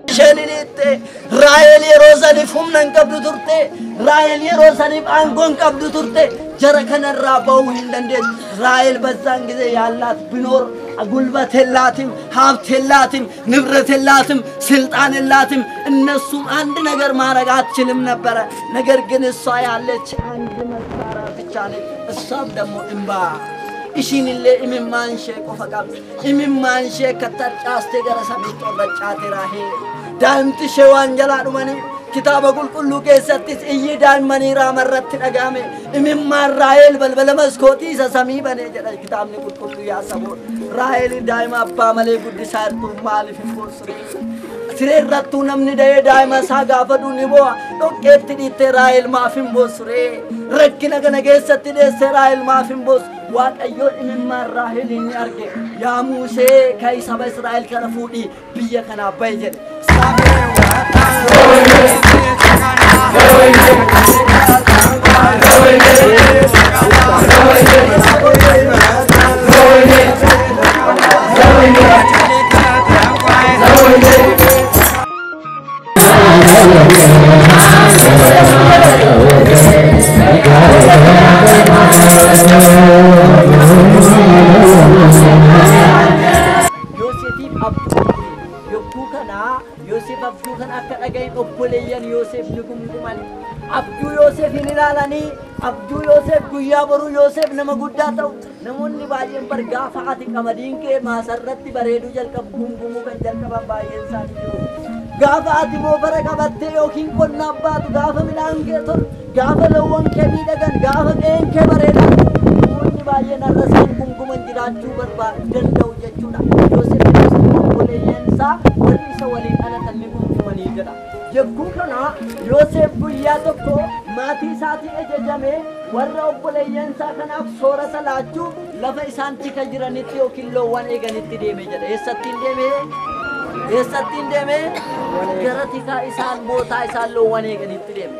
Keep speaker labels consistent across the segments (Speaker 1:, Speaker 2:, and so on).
Speaker 1: Isheen hiitte Raahel yeroo saniif humna hin qabdu turte. Raahel yeroo saniif aangoo hin qabdu turte. Jara kanarraa ba'uu hin dandeessu. Raahel በዛን ጊዜ ያላት ቢኖር ጉልበት የላትም፣ ሀብት የላትም፣ ንብረት የላትም፣ ስልጣን የላትም። እነሱም አንድ ነገር ማድረግ አትችልም ነበረ። ነገር ግን እሷ ያለች አንድ መሳሪያ ብቻ ነች። እሷም ደግሞ እምባ። Ishiinillee imimmaan ishee qofa qabdi. Imimmaan ishee akka tarcaastee gara samiitti ol faccaate Raahel. Daa'imti ishee waan jalaa dhumanii kitaaba qulqulluu keessattis iyyi daa'immanii Raama irratti dhaga'ame. Imimmaan Raahel balbala maskootii isa samii banee jedha kitaabni qulqulluu yaa saboota. Raahel daa'ima abbaa malee guddisaa jirtu maaliif hin boossu? Siree irrattuu namni da'ee daa'ima isaa gaafa du'u ni boo'a. Dhoqqeetti dhiittee Raahel maaf hin boossu ree? Rakkina kana keessatti deessee Raahel maaf hin boossu? Waaqayyoon imimmaan Raahel ni arge. Yaa Musee ka'i saba Israa'el kana fuudhii biyya kanaa bahi jedhe. Yoosefiif abjuu yogguu kana Yoosef abjuu kana akka dhagahin obboleeyyan Yoosef ni gumguman. Abjuu Yoosef hin ilaalanii abjuu Yoosef guyyaa boruu Yoosef nama guddaa ta'u namoonni baay'een bar gaafa ati qamadiin kee maasarratti bareeduu jalqabu gumgumuu kan jalqaban baay'een isaanii jiru. Gaafa ati moofara qabattee yookiin qonnaaf baatu gaafa midhaan kee tolu gaafa loowwan kee miidhagan gaafa qe'een kee bareedan namoonni baay'een har'a isaan gumguman jiraachuu danda'u jechuudha. Yoosef obboleeyyan isaa warri isa waliin dhalatan ni gumgumanii jedha. Yogguu kana Yoosef guyyaa tokko maatii isaatiin ajajame warra obboleeyyan isaa kanaaf soorata laachuu lafa isaan tika jiranitti yookiin loowwan eeganitti deeme jedha. Eessattiin deeme? Eessattiin deeme? Gara tikaa isaan bootaa isaan loowwan eeganitti deeme.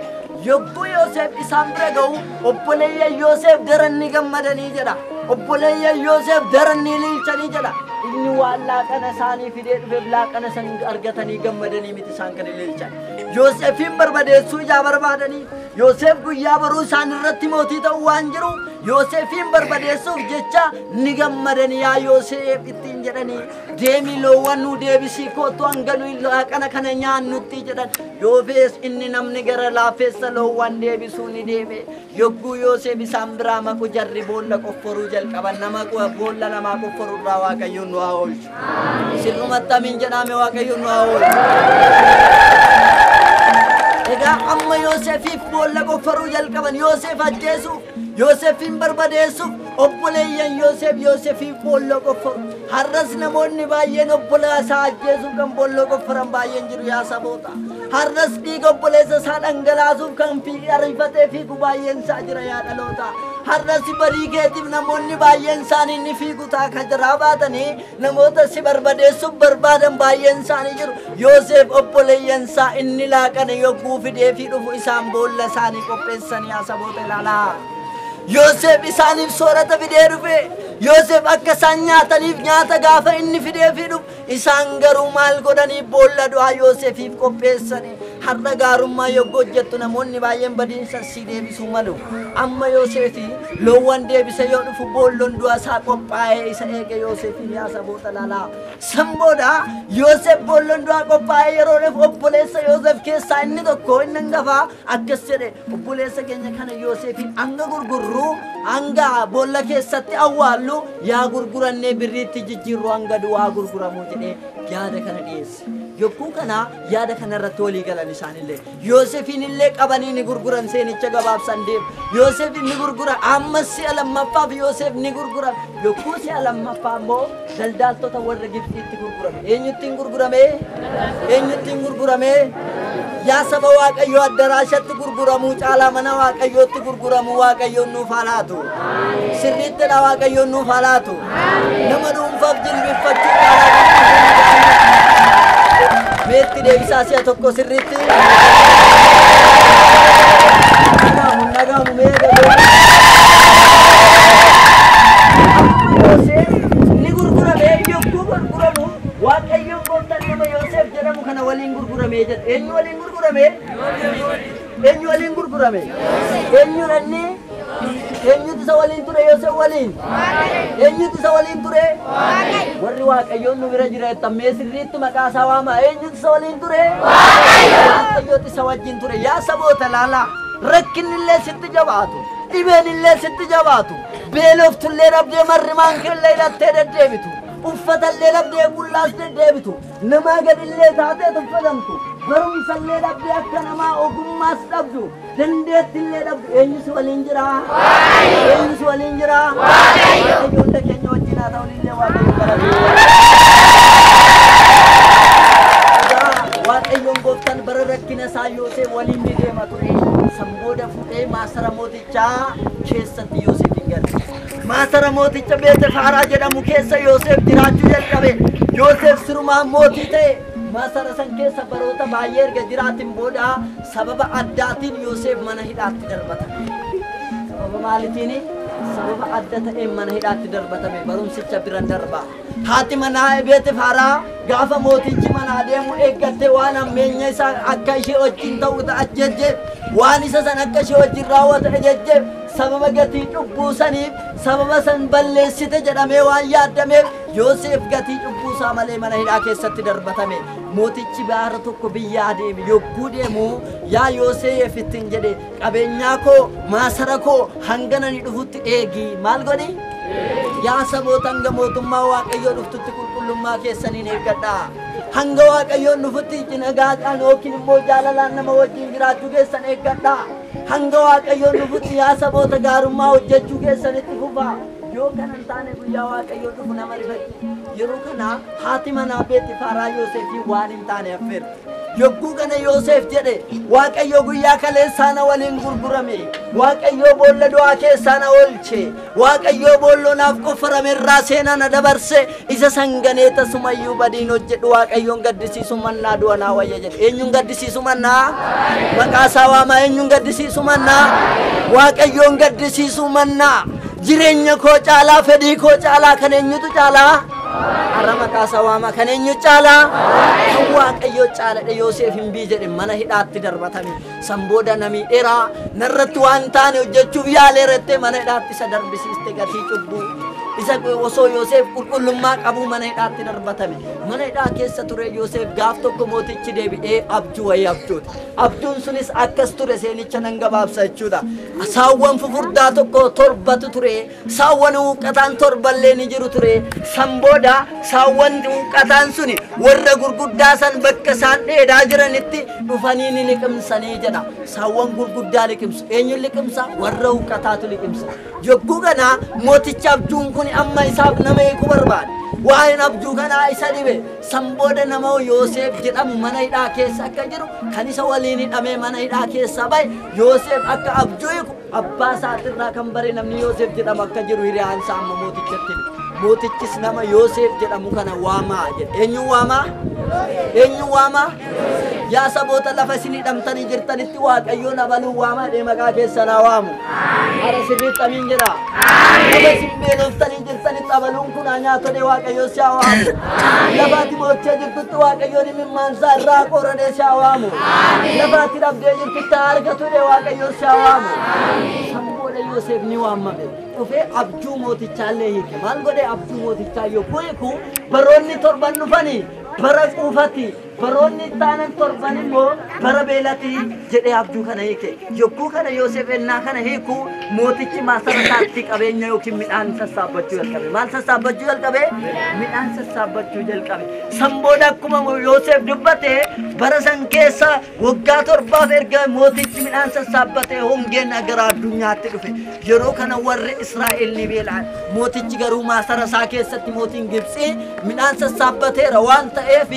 Speaker 1: Yogguu Yoosef isaan bira ga'u obboleeyyan Yoosef daran ni gammadanii jedha. Obboleeyyan Yoosef daran ni ililchanii jedha. Inni waan laaqana isaanii fidee dhufeef laaqana san argatanii gammadanii miti isaan kan ililchan. Yoosefin barbadeessuu ijaa barbaadanii Yoosef guyyaa boruu isaan irratti mootii ta'uu waan jiru Yoosefin barbadeessuuf jecha ni gammadanii yaa Yoosef ittiin jedhanii deemi loowwan nu deebisii kootu hanga nuyi laaqana kana nyaannutti jedhan. Yoofes inni namni gara laafessa loowwan deebisuu ni deeme. Yogguu Yoosef isaan biraa maqu jarri boolla qofforuu jalqaban. Nama boolla namaa qofforuu irraa Waaqayyoon nu haa oolchu. Sirrumatti amiin jedhame Waaqayyoon nu haa oolchu. Egaa amma Yoosefiif boolla qofforuu jalqaban. Yoosef ajjeesuuf, Yoosefin barbadeessuuf obboleeyyan Yoosef Yoosefiif boolla qofforu. Har'as namoonni baay'een obbolaa isaa ajjeesuuf kan boolla qofforan baay'een jiru yaa saboota. Har'as dhiiga obboleessa isaa dhangalaasuuf kan ariifatee fiigu baay'een isaa jira yaa dhaloota. Har'as barii keetiif namoonni baay'een isaanii ni fiigu ta'a kan jiraa baatanii namoota si barbadeessuuf barbaadan baay'een isaanii jiru. Yoosef obboleeyyan isaa inni laaqana yogguu fidee fi dhufu isaan boolla isaanii qopheessanii yaa saboota ilaalaa. Yoosef isaaniif soorata fidee dhufe. Yoosef akka isaan nyaataniif nyaata gaafa inni fidee fi dhufu isaan garuu maal godhanii boolla du'aa Yoosefiif qopheessanii. Har'a gaarummaa yogguu hojjettu namoonni baay'een badiinsa si deebisuu malu. Amma Yoosefi loowwan deebise yoo dhufu boolloon du'a isaa qophaa'ee isa eege Yoosefiin yaa saboota laalaa. San booda Yoosef boolloon du'aa qophaa'ee yeroo dhufu obboleessa Yoosef keessaa inni tokko inni hangafaa akkas jedhe obboleessa keenya kana Yoosefiin hanga gurgurru hanga boolla keessatti awwaallu yaa gurgurannee birriitti jijjiirru hanga du'aa gurguramuu jedhee yaada kana dhiyeesse. Yogguu kana yaada kana irratti walii galan isaanillee. Yoosefiin illee qabanii ni gurguran seenicha gabaabsan deemu. Yoosef ni gurgura amma si'a lammaffaaf Yoosef ni gurgura. Yogguu si'a lammaffaa immoo daldaaltota warra Gibxiitti gurgurame. Eenyuttiin gurgurame? Eenyuttiin gurgurame? Yaa saba Waaqayyoo addaraashatti gurguramuu caalaa mana Waaqayyootti gurguramuu Waaqayyoon nuuf haa laatu. Sirriittidha Waaqayyoon nuuf haa laatu. Nama dhuunfaaf jilbiffachuu caalaa meetti deebisaa si'a tokko sirriitti. Nagaamu nagaamu mee Yoosef ni gurgurame yogguu gurguramu Waaqayyoon gooftaan nama Yoosef jedhamu kana waliin gurguramee jedha. Eenyu waliin gurgurame? Eenyu waliin gurgurame? Eenyu ranni? Eenyutu isa waliin ture Yoosef waliin? Eenyutu isa waliin ture? Warri Waaqayyoon nu bira jira jettammee sirriitti maqaa isaa waama. Eenyutu isa waliin ture? Waaqayyootu isa wajjin ture. Yaa saboota laalaa, rakkinni illee sitti jabaatu, dhibeen illee sitti jabaatu, beeloftullee dhabdee marrimaan keellee hidhattee deddeebitu, uffatallee dhabdee qullaas deddeebitu, namaa gadillee taatee tuffatamtu, barumsallee dhabdee akka namaa ogummaas dhabdu, dandeettillee dhabdu, eenyu si waliin jira? Eenyu si waliin jira? Waaqayyo hunda keenya wajjin haa ta'u illee Waaqayyo kadhatu. Waaqayyoon gooftaan bara rakkina isaa Yoosef waliin ni deema ture. San booda fuudhee maasara mootichaa keessatti Yoosef hin galle. Maasara mooticha Beetefaaraa jedhamu keessa Yoosef jiraachuu jalqabe. Yoosef sirumaan mootii ta'e. Maasara san keessa baroota baay'ee erga jiraatin booda sababa addaatiin Yoosef mana hidhaatti darbatame. Sababa maaliitiini? Sababa adda ta'een mana hidhaatti darbatame. Barumsicha biran darba. Haati manaa Beetefaaraa gaafa mootichi manaa deemu eeggattee waan hammeenya isaa akka ishee wajjin ta'u ajjejjeef, waan isa san akka ishee wajjin raawwatu ajjejjeef, sababa gatii cubbuu saniif sababa san balleessite jedhamee waan yaadameef Yoosef gatii cubbuu isaa malee mana hidhaa keessatti darbatame. Mootichi baara tokko biyya adeeme. Yogguu deemu yaa Yoosef ittiin jedhe, qabeenyaa koo maasara koo hanga nani dhufutti eegi. Maal godhi? Yaa saboota, hanga mootummaa Waaqayyoo dhuftutti qulqullummaa keessaniin eeggadhaa. Hanga Waaqayyoon dhufutti nagaadhaan yookiin immoo jaalalaan nama wajjin jiraachuu keessan eeggadhaa. Hanga Waaqayyoon dhufutti yaa saboota gaarummaa hojjechuu keessanitti fufaa. Yoo kana hin taane guyyaa Waaqayyoo dhufu nama rifachi. Yeroo kana haati manaa Beetifaaraa Yoosefii waan hin taane affeerte. Yogguu kana Yoosef jedhe, Waaqayyo guyyaa kaleessaa na waliin gurgurame, Waaqayyo boolla du'aa keessaa na oolche, Waaqayyo boolloo naaf qoffarame irraa seenaa na dabarse, isa sanganee tasumayyuu badiin hojjedhu Waaqayyoon gaddisiisu mannaa du'a naa wayya jedhe. Eenyuun gaddisiisu mannaa? Maqaa isaa waamaa. Eenyuun gaddisiisu mannaa? Waaqayyoon gaddisiisu mannaa. Jireenya koo caalaa, fedhii koo caalaa kan eenyutu caalaa? Har'a maqaa isaa waamaa. Kan eenyu caalaa? Kan Waaqayyoo caaladha. Yoosef hin bii jedhe, mana hidhaatti darbatame. San booda namii dheeraa narratti waan taane hojjechuuf yaaleerattee mana hidhaatti isa darbisiiste gatii cubbuu. Isa osoo Yoosef qulqullummaa qabuu mana hidhaatti darbatame. Mana hidhaa keessa ture Yoosef. Gaaf tokko mootichi deebi'ee abjuu wayii abjuute. Abjuun sunis akkas ture, seenicha nan gabaabsa jechuudha. Saawwan fufurdaa tokko torbatu ture. Saawwan huuqqataan torballee ni jiru ture. San booda saawwan huuqqataan suni warra gurguddaa san bakka isaan dheedaa jiranitti dhufanii ni liqimsanii jedha. Saawwan gurguddaa liqimsu. Eenyuun liqimsa? Warra huuqqataatu liqimsa. Yogguu kana mootichi abjuun kun amma isaaf nama hiikuu barbaade. Waa'een abjuu kanaa isa dhibe. San booda nama Yoosef jedhamu mana hidhaa keessa akka jiru, kan isa waliin hidhamee mana hidhaa keessa bahe Yoosef akka abjuu hiiku abbaa isaatirraa kan bare namni Yoosef jedhamu akka jiru hiriyaan isaa amma mootichatti hime. Mootichis nama Yoosef jedhamu kana waamaa jedhe. Eenyuun waamaa? Eenyuun waamaa? Yaa saboota, lafa isin hidhamtanii jirtanitti Waaqayyoon abaluun waamaa jedhee maqaa keessan haa waamu. Hara sirriitti amiin jedha. Lafa isin beeloftanii jirtanitti abaluun kun haa nyaatodee Waaqayyoon si haa waamu. Lafa ati boochee jirtutti Waaqayyoon imimmaansaa irraa qoradee si haa waamu. Lafa ati dhabdee jirtutti haa argatudee Waaqayyoon si haa waamu. San booda Yoosef ni waamame. Dhufee abjuu mootichaallee hiike. Maal godhee abjuu mootichaa yogguu hiiku, baroonni torban dhufanii bara quufati, baroonni ittaanan torban immoo bara beelati jedhee abjuu kana hiike. Yogguu kana Yoosef ennaa kana hiiku mootichi maasara isaatti qabeenya yookiin midhaan sassaabbachuu jalqabe. Maal sassaabbachuu jalqabe? Midhaan sassaabbachuu jalqabe. San booda akkuma Yoosef dubbate bara san keessa waggaa torbaaf erga mootichi midhaan sassaabbate hongeen gara addunyaatti dhufe. Yeroo kana warri Israa'el ni beela'an. Mootichi garuu maasara isaa keessatti mootiin Gibxii midhaan sassaabbateera waan ta'eef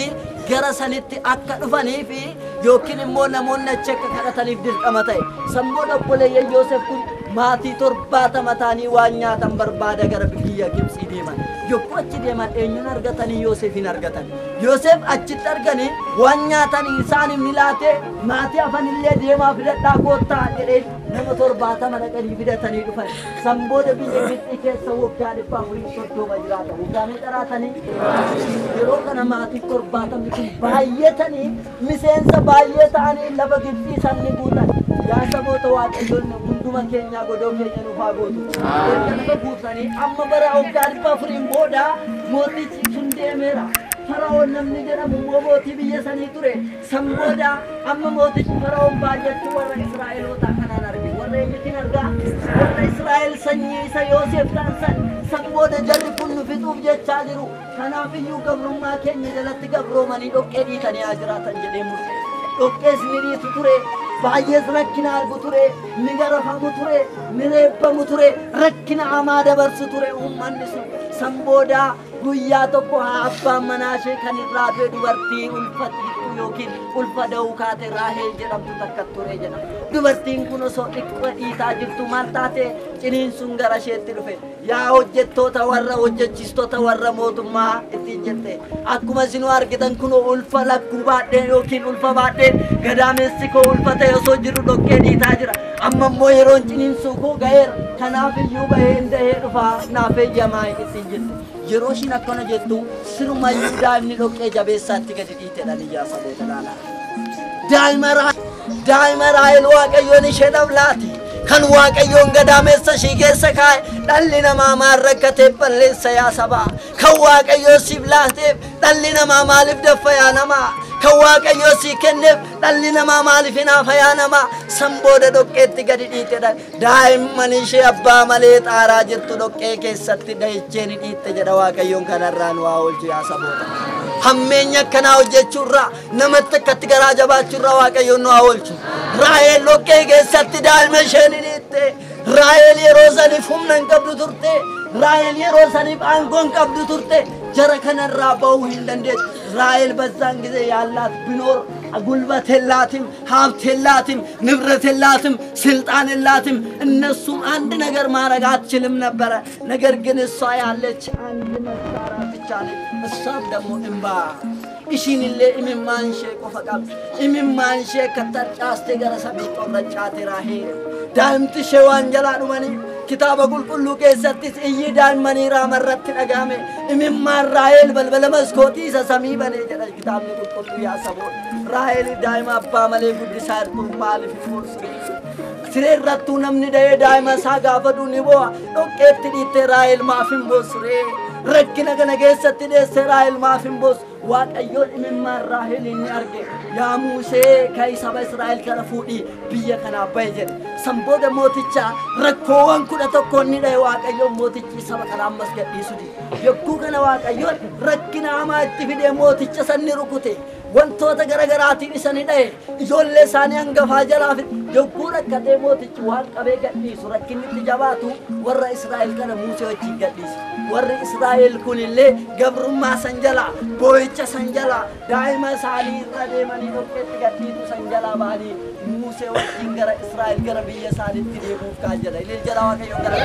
Speaker 1: gara sanitti akka dhufanii fi yookiin immoo namoonni achi akka kadhataniif dirqama ta'e. San booda obboleeyyan Yoosef kun maatii 70 ta'anii waan nyaatan barbaada gara biyya Gibxii deeman. Yogguu achi deeman eenyuun argatanii? Yoosefin argatan. Yoosef achitti arganii waan nyaatanii isaaniif ni laate. Maatii hafanillee deemaa fidadhaa koottaa jedhee nama 70 dhaqanii fidatanii dhufan. San booda biyya Gibxii keessa waggaa 430 jiraatan. Waggaa meeqa jiraatanii? Yeroo kana maatii 70 kun baay'atanii miseensa baay'ee ta'anii lafa Gibxii san ni guutan. Yaa saboota, Waaqayyoon hunduma keenyaa godoo keenya nuuf haa gootu. Erga lafa guutanii amma bara waggaa 400 booda mootichi sun deemeera. Fara'oon namni jedhamu immoo mootii biyya sanii ture. San booda amma mootichi Fara'oon baay'achuu warra Israa'elootaa kanaan arge. Warra eenyutiin argaa? Warra Israa'el sanyii isa Yoosef ta'an san. San booda jarri kun nu fixuuf jechaa jiru. Kanaaf iyyuu gabrummaa keenya jalatti gabroomanii dhoqqee dhiitanii haa jiraatan jedhee murteesse. Dhoqqees ni dhiitu ture. Baay'ees rakkina argu ture. Ni garafamu ture. Ni reebbamu ture. Rakkina hamaa dabarsu ture uummanni sun. San booda guyyaa tokko haa abbaan manaa ishee kan irraa du'e dubartii ulfa xiqqoo yookiin ulfa da'uu kaate Raahel jedhamtu takka ture jedhama. Dubartiin kun osoo xiqqoo dhiitaa jirtu maal taate? Ciniinsuun gara isheetti dhufe. Yaa hojjettoota, warra hojjechiistota warra mootummaa ittiin jette. Akkuma isinuu argitan kun ulfa lakkuu baadheen yookiin ulfa baadheen gadaamessi koo ulfa ta'e osoo jiru dhoqqee dhiitaa jira. Amma immoo yeroon ciniinsuu koo ga'eera. Kanaaf iyyuu baheen dahee dhufaa naaf eeyyamaa ittiin jette. Yeroo ishiin akkana jettu sirumayyuu daa'imni dhoqqee jabeessaatti gadi dhiitedha iyyaa saboota laalaa. Daa'ima Raahel Waaqayyoon isheedhaaf laati. Kan Waaqayyoon gadaamessa ishii keessa kaa'e dhalli namaa maal rakkateef balleessa yaa sabaa? Kan Waaqayyoon siif laateef dhalli namaa maaliif daffa yaa namaa? Kan Waaqayyoo sii kenneef dhalli namaa maaliif hinaafa yaa namaa? San booda dhoqqeetti gadi dhiitedha. Daa'imman ishee abbaa malee xaaraa jirtu dhoqqee keessatti da'ichee ni dhiitte jedha. Waaqayyoon kanarraa nu haa oolchu yaa saboota. Hammeenya akkanaa hojjechuurraa, namatti akkatti garaa jabaachuurraa Waaqayyoon nu haa oolchu. Raahel dhoqqee keessatti daa'ima ishee ni dhiitte. Raahel yeroo saniif humna hin qabdu turte. Raahel yeroo saniif aangoo hin qabdu turte. Jara kanarraa bahuu hin dandeessu. Raahel በዛን ጊዜ ያላት ቢኖር ጉልበት የላትም፣ ሀብት የላትም፣ ንብረት የላትም፣ ስልጣን የላትም። እነሱም አንድ ነገር ማድረግ አትችልም ነበረ። ነገር ግን እሷ ያለች አንድ መሳሪያ ብቻ ነች። እሷም ደግሞ እንባ። Ishiinillee imimmaan ishee qofa qabdi. Imimmaan ishee akka tarcaastee gara samii qorracaate Raahel. Daa'imti ishee waan jalaa dhumanii kitaaba qulqulluu keessattis iyyi daa'immanii raamarratti dhagahame. Imimmaan Raahel balbala maskootii isa samii banee jedha kitaabni qulqulluu yaa saboota. Raahel daa'ima abbaa malee guddisaa jirtu maaliif hin boossu? Siree irrattuu namni da'ee daa'ima isaa gaafatu ni bo'a. Dhoqqeetti dhiittee Raahel maaf hin boossu ree? Rakkina kana keessatti deessee Raahel maaf hin boossu? Waaqayyoon imimmaan Raahel inni arge. Yaa Musee, ka'i, saba Israa'el kana fuudhii biyya kanaa bahi jedhe. San booda mooticha rakkoowwan 11 ni dha'e. Waaqayyoon mootichi saba kana ammas gadhiisu dide. Yogguu kana Waaqayyoon rakkina hamaa itti fidee mooticha san ni rukute. Wantoota garaagaraatiin isa ni dha'e. Ijoollee isaanii hangafaa jalaa fide. Yogguu rakkatee mootichi waan qabee gadhiisu rakkinni itti jabaatu warra Israa'el kana Musee wajjin gadhiise. Warri Israa'el kunillee gabrummaa san jalaa, boo'icha san jalaa, daa'ima isaanii irra deemanii dhoqqeetti gadhiisu san jalaa ba'anii Musee wajjin gara Israa'el gara biyya isaaniitti deemuuf kaan jedha. Ilil jedha Waaqayyoon gara.